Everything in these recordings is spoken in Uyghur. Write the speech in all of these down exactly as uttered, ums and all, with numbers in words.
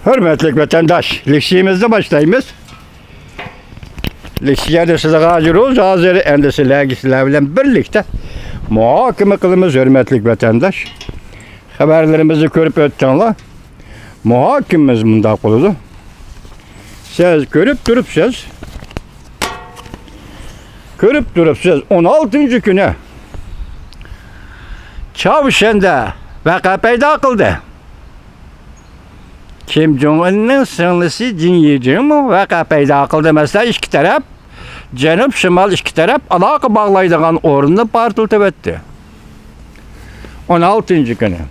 ھۆرمەتلىك ۋەتەنداش، لېكسىيىمىزنى باشلايمىز. لېكسىيەدە سىزگە ھازىر، ھازىر ئەمدى سىلەرگە، سىلەر بىلەن بىرلىكتە مۇھاكىمە قىلىمىز، ھۆرمەتلىك ۋەتەنداش. خەۋەرلىرىمىزنى كۆرۈپ ئۆتتۈڭلار. مۇھاكىمىمىز مۇنداق بولىدۇ. سىز كۆرۈپ تۇرۇپسىز. كۆرۈپ تۇرۇپسىز، ئون ئالتىنچى كۈنى چاۋشيەندە ۋەقە پەيدا قىلدى. كىم جوڭ ئۇننىڭ سىڭلىسى جىن يىجىڭمۇ ۋەقە پەيدا قىلدى. مەسىلەن، ئىككى تەرەپ، جەنۇب، شىمال ئىككى تەرەپ ئالاقە باغلايدىغان ئورۇننى پارتلىتىۋەتتى. ئون ئالتىنچى كۈنى.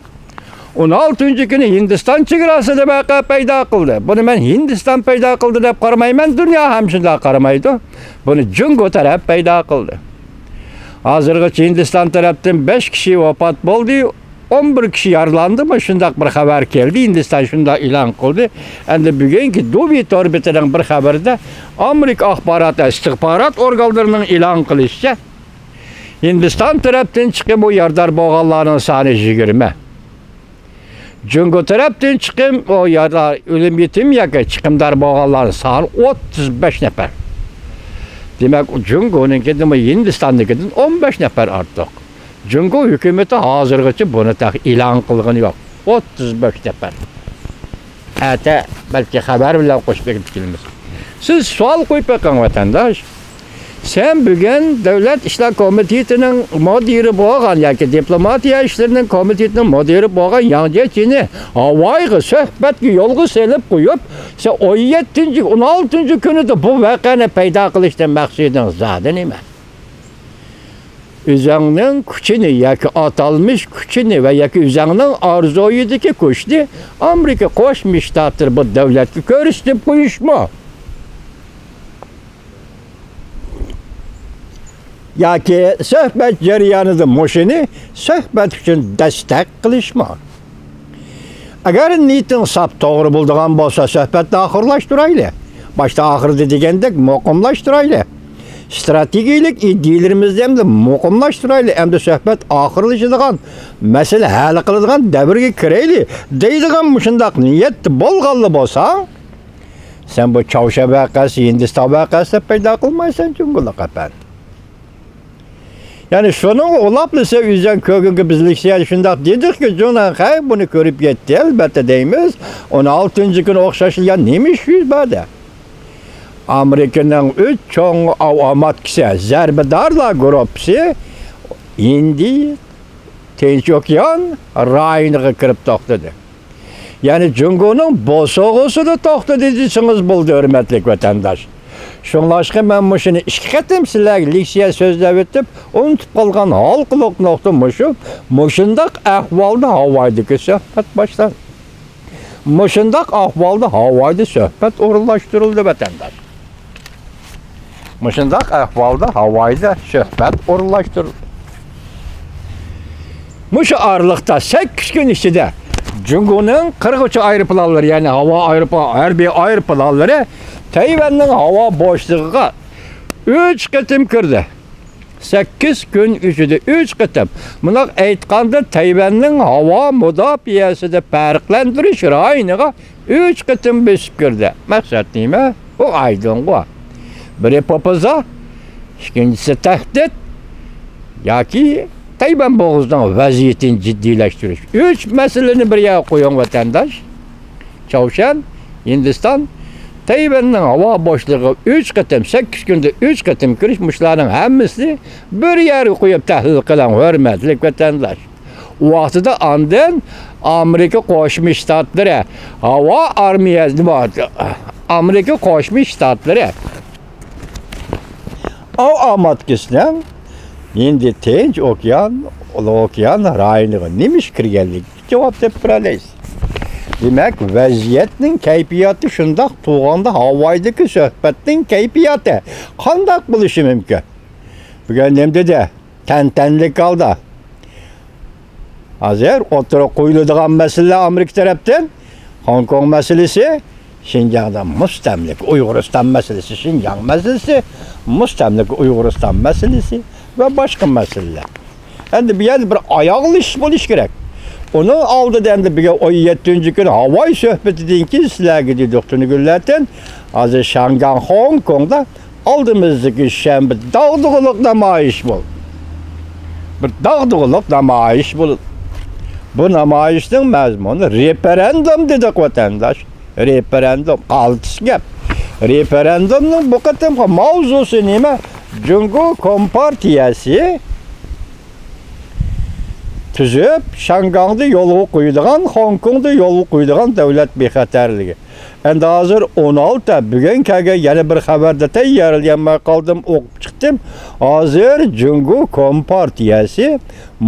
ئون ئالتىنچى كۈنى ھىندىستان چېگراسىدا ۋەقە پەيدا قىلدى. بۇنى مەن ھىندىستان پەيدا قىلدى دەپ قارىمايمەن، دۇنيا ھەم شۇنداق قارىمايدۇ. بۇنى جۇڭگو تەرەپ پەيدا قىلدى. ھازىرغىچە ھىندىستان تەرەپتىن بەش كىشى ۋاپات بولدى، ئون بىر كىشى يارىلاندى. مۇشۇنداق بىر خەۋەر كەلدى، ھىندىستان شۇنداق ئېلان قىلدى. ئەمدى بۈگۈنكى دۇۋى تور بېتىنىڭ بىر خەۋىرىدە ئامېرىكا ئاخبارات ئىستىخبارات ئورگانلىرىنىڭ ئېلان قىلىشىچە، ھىندىستان تەرەپتىن چىقىپ بۇ يارىدار بولغانلارنىڭ سانى يىگىرمە. جۇڭگو تەرەپتىن چىقىم، ئۇ يەردە ئۆلۈم يېتىم ياكى چىقىمدار بولغانلارنىڭ سانى ئوتتۇز بەش نەپەر. دېمەك، جۇڭگونىڭكىدىنمۇ ھىندىستاننىڭكىدىن ئون بەش نەپەر ئارتۇق. جۇڭگو ھۆكۈمىتى ھازىرغىچە بۇنى تېخى ئېلان قىلغىنى يوق. ئوتتۇز بەش نەپەر. ئەتە بەلكى خەۋەر بىلەن قوشۇپ ئېلىپ كېلىمىز. سىز سوئال قويۇپ بېقىڭ، ۋەتەنداش. سەن بۈگۈن دۆلەت ئىشلار كومىتېتىنىڭ مۇدىرى بولغان ياكى دىپلوماتىيە ئىشلىرىنىڭ كومىتېتىنىڭ مۇدىرى بولغان ياڭ جيېچىنى ھاۋايغا سۆھبەتكە يولغا سېلىپ قويۇپ، سەن ئون يەتتىنچى، ئون ئالتىنچى كۈنىدە بۇ ۋەقەنى پەيدا قىلىشتىن مەقسىتىڭ زادى نېمە؟ ئۆزۈڭنىڭ كۈچىنى ياكى ئاتالمىش كۈچىنى ۋە ياكى ئۆزۈڭنىڭ ئارزۇيىدىكى كۈچنى ئامېرىكا قوشما شتاتلىرى بۇ دۆلەتكە كۆرسىتىپ قويۇشمۇ؟ ياكى سۆھبەت جەريانىدا مۇشۇنى سۆھبەت ئۈچۈن دەستەك قىلىشمۇ؟ ئەگەر نىيىتىڭ ساپ توغرا بولىدىغان بولسا، سۆھبەتنى ئاخىرلاشتۇرايلى. باشتا ئاخىرىدا دېگەندەك مۇقىملاشتۇرايلى. ئىستراتېگىيەلىك ئىدىيىلىرىمىزنى ئەمدى مۇقىملاشتۇرايلى. ئەمدى سۆھبەت ئاخىرلىشىدىغان، مەسىلە ھەل قىلىدىغان دەۋرگە كىرەيلى دەيدىغان مۇشۇنداق نىيەتتە بولغانلا بولساڭ، سەن بۇ چاۋشيەن ۋەقەسى، ھىندىستان ۋەقەسى دەپ پەيدا قىلمايسەن جۇڭگولۇق ئەپەندى. يەنى شۇنىڭغا ئۇلاپلا سەن ئۆزۈڭ كۆرگىنكى بىز لېكسىيەدە شۇنداق دېدۇقكى، جۇڭنەن خەي بۇنى كۆرۈپ يەتتى، ئەلبەتتە دەيمىز. ئون ئالتىنچى كۈنى ئوخشاشلا يەنە نېمە ئىش يۈز بەردى؟ ئامېرىكىنىڭ ئۈچ چوڭ ئاۋۇ ئاماتكىسى، زەربىدارلار گۇرۇپپىسى ھىندى، تىنچ ئوكيان رايونىغا كىرىپ توختىدى. يەنى جۇڭگونىڭ بوسۇغىسىدا توختىدى دېسىڭىز بولدى، ھۆرمەتلىك ۋەتەنداش. شۇڭلاشقا مەن مۇشۇنى ئىككى قېتىم سىلەرگە لېكسىيە سۆزلەۋېتىپ، ئۇنتۇپ قالغان ھالقىلىق نۇقتا مۇشۇ. مۇشۇنداق ئەھۋالدا ھاۋايدىكى سۆھبەت باشلاندى. مۇشۇنداق ئەھۋالدا ھاۋايدا سۆھبەت ئورۇنلاشتۇرۇلدى، ۋەتەنداش. مۇشۇنداق ئەھۋالدا ھاۋايدا سۆھبەت ئورۇنلاشتۇرۇلدى. مۇشۇ ئارىلىقتا سەككىز كۈن ئىچىدە جۇڭگونىڭ قىرغۇچ ئايروپىلانلىرى، يەنى ھاۋا ئايروپىلان، ھەربىي ئايروپىلانلىرى تەيۋەننىڭ ھاۋا بوشلۇقىغا ئۈچ قېتىم كىردى. سەككىز كۈن ئىچىدە ئۈچ قېتىم. مۇنداق ئېيتقاندا، تەيۋەننىڭ ھاۋا مۇداپىئەسىدە پەرقلەندۈرۈش رايونىغا ئۈچ قېتىم بېسىپ كىردى. مەقسەت نېمە؟ ئۇ ئايدىڭغۇ. بىرى پوپىزا، ئىككىنچىسى تەھدىت ياكى تەيۋەن بوغۇزىنىڭ ۋەزىيىتىنى جىددىيلەشتۈرۈش. ئۈچ مەسىلىنى بىر يەرگە قويۇڭ، ۋەتەنداش. چاۋشيەن، ھىندىستان، تەيۋەننىڭ ھاۋا بوشلۇقىغا ئۈچ قېتىم، سەككىز كۈندە ئۈچ قېتىم كىرىش، مۇشۇلارنىڭ ھەممىسىنى بىر يەرگە قويۇپ تەھلىل قىلىڭ، ھۆرمەتلىك ۋەتەنداش. ئۇ ۋاقتىدا ئاندىن ئامېرىكا قوشما شتاتلىرى ھاۋا ئارمىيەسى، ئامېرىكا قوشما شتاتلىرى ئاۋۇ ئاماتكىسىنىڭ ھىندى تىنچ ئوكيان، ئۇلۇغ ئوكيان رايونىغا نېمە ئىش كىرگەنلىكىگە جاۋاب تېپىپ بېرەلەيسىز. دېمەك، ۋەزىيەتنىڭ كەيپىياتى شۇنداق تۇرغاندا، ھاۋايدىكى سۆھبەتنىڭ كەيپىياتى قانداق بولۇشى مۇمكىن؟ بۈگۈن نېمە دېدى؟ تەنتەنىلىك ھالدا. ھازىر ئوتتۇرىغا قويۇلىدىغان مەسىلىلەر ئامېرىكا تەرەپتىن خوڭكوڭ مەسىلىسى، شىنجاڭدا مۇستەملىكە، ئۇيغۇرىستان مەسىلىسى، شىنجاڭ مەسىلىسى، مۇستەملىكە ئۇيغۇرىستان مەسىلىسى ۋە باشقا مەسىلىلەر. ئەمدى بۇ يەردە بىر ئاياغلىشىش بولۇشى كېرەك. ئۇنىڭ ئالدىدا ئەمدى بۈگۈن ئون يەتتىنچى كۈنى ھاۋاي سۆھبىتىدىن كېيىن سىلەرگە دېدۇق تۈنۈگۈنلەردىن، ھازىر شياڭگاڭ، خوڭكوڭدا ئالدىمىزدىكى شەنبە داغدۇغىلىق نامايىش بولدى. بىر داغدۇغىلىق نامايىش بولدى. بۇ نامايىشنىڭ مەزمۇنى رېفېرېندۇم دېدۇق، ۋەتەنداش. رېفېرېندۇم، قالتىس گەپ. رېفېرېندۇمنىڭ بۇ قېتىمقى ماۋزۇسى نېمە؟ جۇڭگو كومپارتىيەسى تۈزۈپ، شياڭگاڭدا يولغا قويىدىغان، خوڭكوڭدا يولغا قويىدىغان دۆلەت بىخەتەرلىكى. ئەمدى ھازىر ئون ئالتە، بۈگۈن كەلگەن يەنە بىر خەۋەردە تەييارلىيالماي قالدىم، ئوقۇپ چىقتىم. ھازىر جۇڭگو كومپارتىيەسى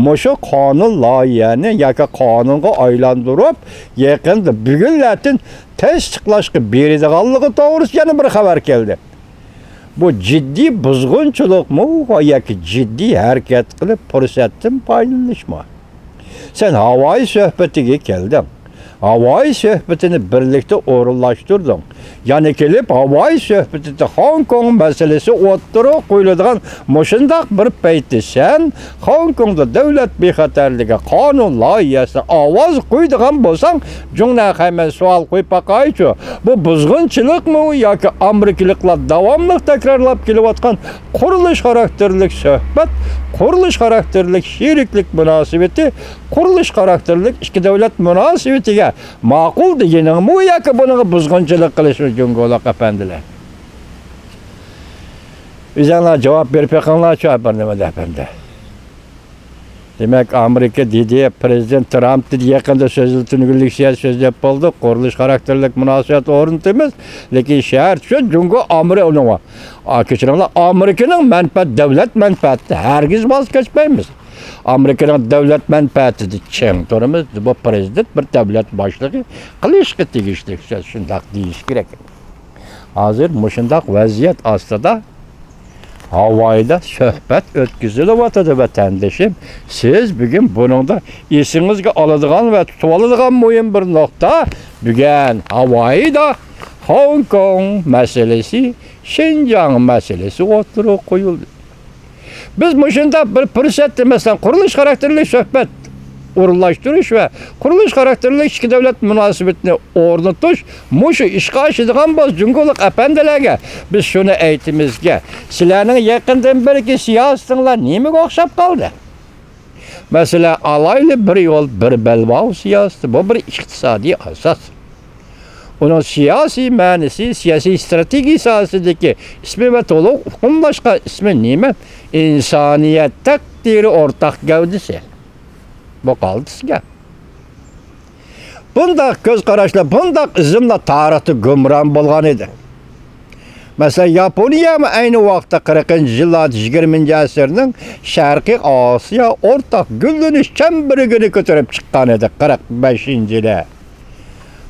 مۇشۇ قانۇن لايىھەنى ياكى قانۇنغا ئايلاندۇرۇپ، يېقىندا بۈگۈنلەردىن تەستىقلاشقا بېرىدىغانلىقى توغرىسىدا يەنە بىر خەۋەر كەلدى. بۇ جىددىي بۇزغۇنچىلىقمۇ ياكى جىددىي ھەرىكەت قىلىپ پۇرسەتتىن پايدىلىنىشمۇ؟ سەن ھاۋاي سۆھبىتىگە كەلدىڭ. ھاۋاي سۆھبىتىنى بىرلىكتە ئورۇنلاشتۇردۇڭ. يەنە كېلىپ ھاۋاي سۆھبىتىدە خوڭكوڭ مەسىلىسى ئوتتۇرىغا قويۇلىدىغان مۇشۇنداق بىر پەيتتە سەن خوڭكوڭدا دۆلەت بىخەتەرلىكى قانۇن لايىھەسىگە ئاۋاز قويىدىغان بولساڭ، جۇڭنەنخەي، مەن سوئال قويۇپ باقايچۇ، بۇ بۇزغۇنچىلىقمۇ ياكى ئامېرىكىلىقلار داۋاملىق تەكرارلاپ كېلىۋاتقان قۇرۇلۇش خاراكتېرلىك سۆھبەت، قۇرۇلۇش خاراكتېرلىك شېرىكلىك مۇناسىۋىتى، قۇرۇلۇش خاراكتېرلىك ئىككى دۆلەت مۇناسىۋىتىگە ماقۇل دېگىنىڭمۇ ياكى بۇنىڭغا بۇزغۇنچىلىق قىلىشمۇ، جۇڭگولۇق ئەپەندىلەر؟ ئۆزۈڭلار جاۋاب بېرىپ بېقىڭلارچۇ، بىر نېمە دەپ ئەمدى. دېمەك، ئامېرىكا دېدى، پىرېزىدېنت ترامپ دېدى، يېقىندا سۆزلىتىنگۈلۈك سىياسىي سۆزلەپ بولدۇق، قۇرۇلۇش خاراكتېرلىك مۇناسىۋەت ئورنىتىمىز، لېكىن شەرت شۇ، جۇڭگو ئامېرىكا ئۇنىڭغا، ئا، كەچۈرۈڭلار، ئامېرىكىنىڭ مەنپەئەت، دەۋلەت مەنپەئەتىدە ھەرگىز ۋاز كەچمەيمىز. ئامېرىكىنىڭ دەۋلەت مەنپەئەتىدە چىڭ تۇرىمىز. بۇ پىرېزىدېنت، بىر دەۋلەت باشلىقى قىلىشقا تېگىشلىك سۆز، شۇنداق دېيىش كېرەك. ھازىر مۇشۇنداق ۋەزىيەت ئاستىدا ھاۋايدا سۆھبەت ئۆتكۈزۈلۈۋاتىدۇ، ۋەتەندىشىم. سىز بۈگۈن بۇنىڭدا ئېسىڭىزگە ئالىدىغان ۋە تۇتۇۋالىدىغان مۇھىم بىر نۇقتا، بۈگۈن ھاۋايدا خوڭكوڭ مەسىلىسى، شىنجاڭ مەسىلىسى ئوتتۇرىغا قويۇلدى. بىز مۇشۇنداق بىر پۇرسەتتە، مەسىلەن، قۇرۇلۇش خاراكتېرلىك سۆھبەت ئورۇنلاشتۇرۇش ۋە قۇرۇلۇش خاراكتېرلىك ئىككى دۆلەت مۇناسىۋىتىنى ئورنىتىش، مۇشۇ ئىشقا ئاشىدىغان بولسا، جۇڭگولۇق ئەپەندىلەرگە بىز شۇنى ئېيتىمىزكى، سىلەرنىڭ يېقىندىن بېرىكى سىياسىتىڭلار نېمىگە ئوخشاپ قالدى؟ مەسىلەن، ئالايلى، بىر يول، بىر بەلباغ سىياسىتى، بۇ بىر ئىقتىسادىي ئاساس. ئۇنىڭ سىياسىي مەنىسى، سىياسىي ئىستراتېگىيە ساھەسىدىكى ئىسمى ۋە تولۇق ئۇقۇملاشقان ئىسمى نېمە؟ ئىنسانىيەت تەقدىرى ئورتاق گەۋدىسى. بۇ قالتىس گەپ. بۇنداق كۆز قاراشلار، بۇنداق ئىزملار تارىختا گۇمران بولغان ئىدى. مەسىلەن، ياپونىيەمۇ ئەينى ۋاقىتتا قىرىقىنچى يىللاردا، يىگىرمىنچى ئەسىرنىڭ شەرقىي ئاسىيا ئورتاق گۈللىنىش چەمبىرىكىنى كۆتۈرۈپ چىققان ئىدى، قىرىق بەشىنچى يىلى.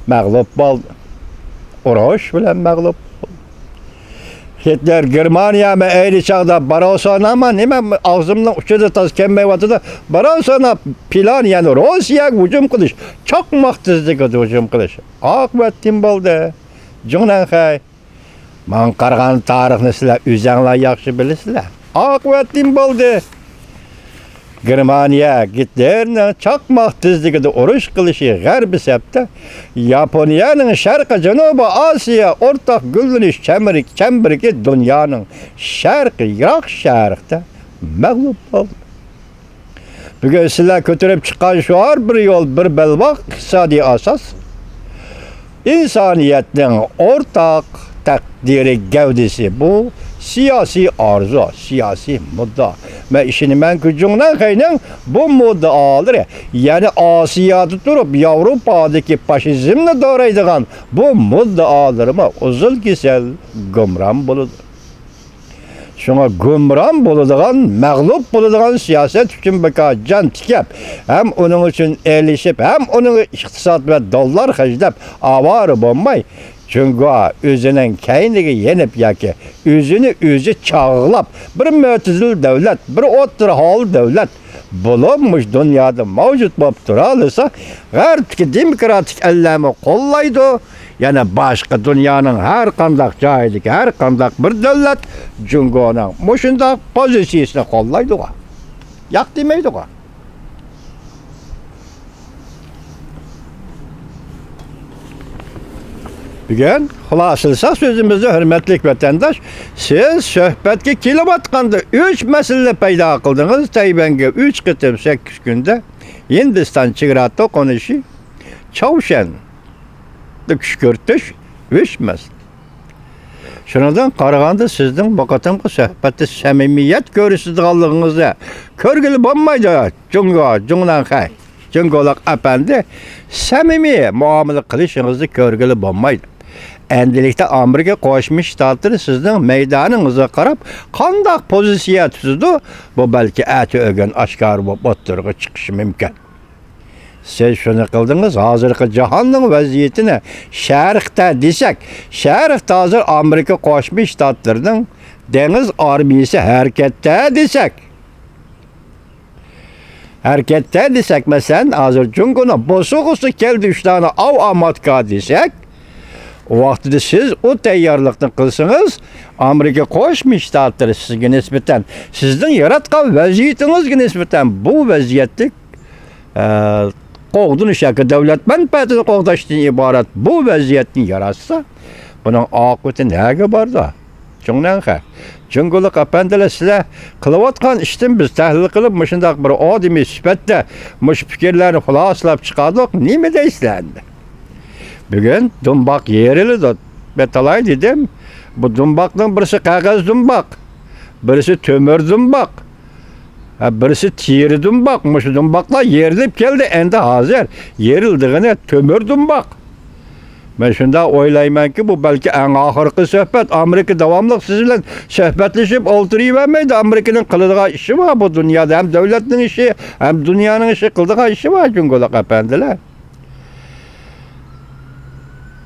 مەغلۇپ بولدى. ئۇرۇش بىلەن مەغلۇپ بولدى. گىتلېر گېرمانىيەمۇ ئەينى چاغدا بارسېلونامۇ نېمە، ئاغزىمنىڭ ئۇچىدا تاز كەلمەيۋاتىدۇ. بارسېلونا پىلان، يەنى روسىيەگە ھۇجۇم قىلىش، چاقماق تېزلىكىدە ھۇجۇم قىلىش. ئاقىۋەت نېمە بولدى؟ جۇڭنەنخەي. ماڭا قارىغان تارىخنى سىلەر ئۆزەڭلار ياخشى بىلىسىلەر. ئاقىۋەت نېمە بولدى؟ گېرمانىيە گىتلېرنىڭ چاقماق تېزلىكىدە ئۇرۇش قىلىشى غەربىي سەپتە، ياپونىيەنىڭ شەرقىي جەنۇبىي ئاسىيا ئورتاق گۈللىنىش چەمبىرىكى، چەمبىرىكى دۇنيانىڭ شەرقىي يىراق شەرقتە مەغلۇپ بولدى. بۈگۈن سىلەر كۆتۈرۈپ چىققان شوئار بىر يول، بىر بەلباغ، ئىقتىسادىي ئاساس، ئىنسانىيەتنىڭ ئورتاق تەقدىرى گەۋدىسى، بۇ سىياسىي ئارزۇ، سىياسىي مۇددىئا. مەن ئىشىنىمەنكى، جۇڭنەنخەينىڭ بۇ مۇددىئالىرى، يەنى ئاسىيادا تۇرۇپ ياۋروپادىكى فاشىزمنى دورايدىغان بۇ مۇددىئالىرىمۇ ئۇزۇن كېسەل گۇمران بولىدۇ. شۇڭا گۇمران بولىدىغان، مەغلۇپ بولىدىغان سىياسەت ئۈچۈن بىكار جان تىكىپ، ھەم ئۇنىڭ ئۈچۈن ئېلىشىپ، ھەم ئۇنىڭغا ئىقتىساد ۋە دوللار خەجلەپ ئاۋارە بولماي، جۇڭگو ئۆزىنىڭ كەينىگە يېنىپ ياكى ئۆزىنى ئۆزى چاغلاپ، بىر مۆتىدىل دۆلەت، بىر ئوتتۇرا ھال دۆلەت بولۇپ، مۇشۇ دۇنيادا مەۋجۇت بولۇپ تۇرالىسا، غەربتىكى دېموكراتىك ئەللەرمۇ قوللايدۇ. يەنە باشقا دۇنيانىڭ ھەر قانداق جايىدىكى ھەر قانداق بىر دۆلەت جۇڭگونىڭ مۇشۇنداق پوزىتسىيىسىنى قوللايدىغۇ. ياق دېمەيدىغۇ. بۈگۈن خۇلاسىلىساق سۆزىمىزنى، ھۆرمەتلىك ۋەتەنداش، سىز سۆھبەتكە كېلىۋاتقاندا ئۈچ مەسىلىنى پەيدا قىلدىڭىز. تەيۋەنگە ئۈچ قېتىم سەككىز كۈندە، ھىندىستان چېگرا توقۇنۇشى، چاۋشيەننى كۈشكۈرتۈش، ئۈچ مەسىلە. شۇنىڭدىن قارىغاندا، سىزنىڭ بۇ قېتىمقى سۆھبەتتە سەمىمىيەت كۆرسىتىدىغانلىقىڭىزنى كۆرگىلى بولمايدۇ. جۇڭگو، جۇڭنەنخەي، جۇڭگولۇق ئەپەندى، سەمىمىي مۇئامىلە قىلىشىڭىزنى كۆرگىلى بولمايدۇ. ئەمدىلىكتە ئامېرىكا قوشما شتاتلىرى سىزنىڭ مەيدانىڭىزغا قاراپ قانداق پوزىتسىيە تۇتىدۇ، بۇ بەلكى ئەتە ئۆگۈن ئاشكارا بولۇپ ئوتتۇرىغا چىقىشى مۇمكىن. سىز شۇنى قىلدىڭىز، ھازىرقى جاھاننىڭ ۋەزىيىتىنى شەرقتە دېسەك، شەرقتە ھازىر ئامېرىكا قوشما شتاتلىرىنىڭ دېڭىز ئارمىيىسى ھەرىكەتتە دېسەك، ھەرىكەتتە دېسەك، مەسىلەن، ھازىر جۇڭگونىڭ بوسۇغىسى كەلدى، ئۈچ دانە ئاۋ ئاماتكا دېسەك، ۋاقتىدا سىز ئۇ تەييارلىقنى قىلسىڭىز، ئامېرىكا قوشما شتاتلىرى سىزگە نىسبەتەن، سىزنىڭ ياراتقان ۋەزىيىتىڭىزگە نىسبەتەن بۇ ۋەزىيەتلىك، ئە، قوغدىنىش ياكى دۆلەت مەنپەئەتىنى قوغداشتىن ئىبارەت بۇ ۋەزىيەتنى ياراتسا، بۇنىڭ ئاقىۋىتى نەگە بارىدۇ؟ جۇڭنەنخەي، جۇڭگولۇق ئەپەندىلەر، سىلەر قىلىۋاتقان ئىشتىن بىز تەھلىل قىلىپ، مۇشۇنداق بىر ئادىمىي سۈپەتتە مۇشۇ پىكىرلەرنى خۇلاسىلەپ چىقاردۇق. نېمە دەيسىلەر ئەمدى؟ بۈگۈن دۇمباق يېرىلىدۇ. بەتالاي دېدىم، بۇ دۇمباقنىڭ بىرسى قەغەز دۇمباق، بىرسى تۆمۈر دۇمباق، ھە، بىرسى تېرە دۇمباق. مۇشۇ دۇمباقلار يېرىلىپ كەلدى، ئەمدى ھازىر يېرىلىدىغىنى تۆمۈر دۇمباق. مەن شۇنداق ئويلايمەنكى، بۇ بەلكى ئەڭ ئاخىرقى سۆھبەت. ئامېرىكا داۋاملىق سىز بىلەن سۆھبەتلىشىپ ئولتۇرۇۋەرمەيدۇ. ئامېرىكىنىڭ قىلىدىغان ئىشى بار بۇ دۇنيادا، ھەم دۆلەتنىڭ ئىشى، ھەم دۇنيانىڭ ئىشى، قىلىدىغان ئىشى بار، جۇڭگولۇق ئەپەندىلەر.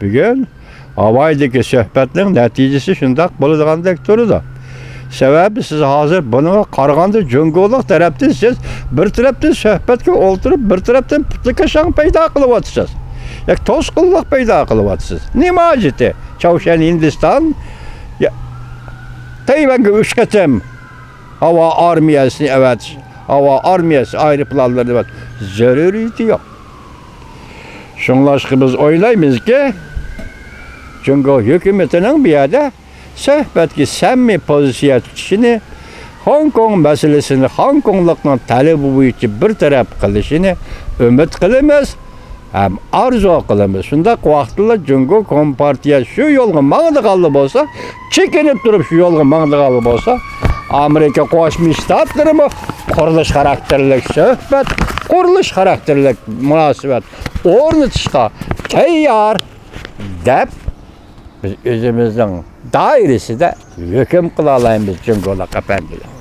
بۈگۈن ھاۋايدىكى سۆھبەتنىڭ نەتىجىسى شۇنداق بولىدىغاندەك تۇرىدۇ. سەۋەبى، سىز ھازىر بۇنىڭغا قارىغاندا، جۇڭگولۇق تەرەپتىن سىز بىر تەرەپتىن سۆھبەتكە ئولتۇرۇپ، بىر تەرەپتىن پۇتلىكاشاڭ پەيدا قىلىۋاتىسىز. ياكى توسقۇنلۇق پەيدا قىلىۋاتىسىز. نېمە ھاجىتى؟ چاۋشيەن، ھىندىستان، يا، تەيۋەنگە ئۈچ قېتىم ھاۋا ئارمىيەسىنى ئەۋەتىش، ھاۋا ئارمىيەسى ئايروپىلانلىرىنى ئەۋەتىش زۆرۈرىيىتى يوق. شۇڭلاشقا بىز ئويلايمىزكى، جۇڭگو ھۆكۈمىتىنىڭ بۇ يەردە سۆھبەتكە سەمىمىي پوزىتسىيە تۇتۇشىنى، خوڭكوڭ مەسىلىسىنى خوڭكوڭلۇقنىڭ تەلىپى بويىچە بىر تەرەپ قىلىشىنى ئۈمىد قىلىمىز ھەم ئارزۇ قىلىمىز. شۇنداق ۋاقىتتىلا جۇڭگو كومپارتىيە شۇ يولغا ماڭىدىغانلا بولسا، چېكىنىپ تۇرۇپ شۇ يولغا ماڭىدىغانلا بولسا، ئامېرىكا قوشما شتاتلىرىمۇ قۇرۇلۇش خاراكتېرلىك سۆھبەت، قۇرۇلۇش خاراكتېرلىك مۇناسىۋەت ئورنىتىشقا تەييار، دەپ بىز ئۆزىمىزنىڭ دائىرىسىدە ھۆكۈم قىلالايمىز، جۇڭگولۇق ئەپەندىلەر.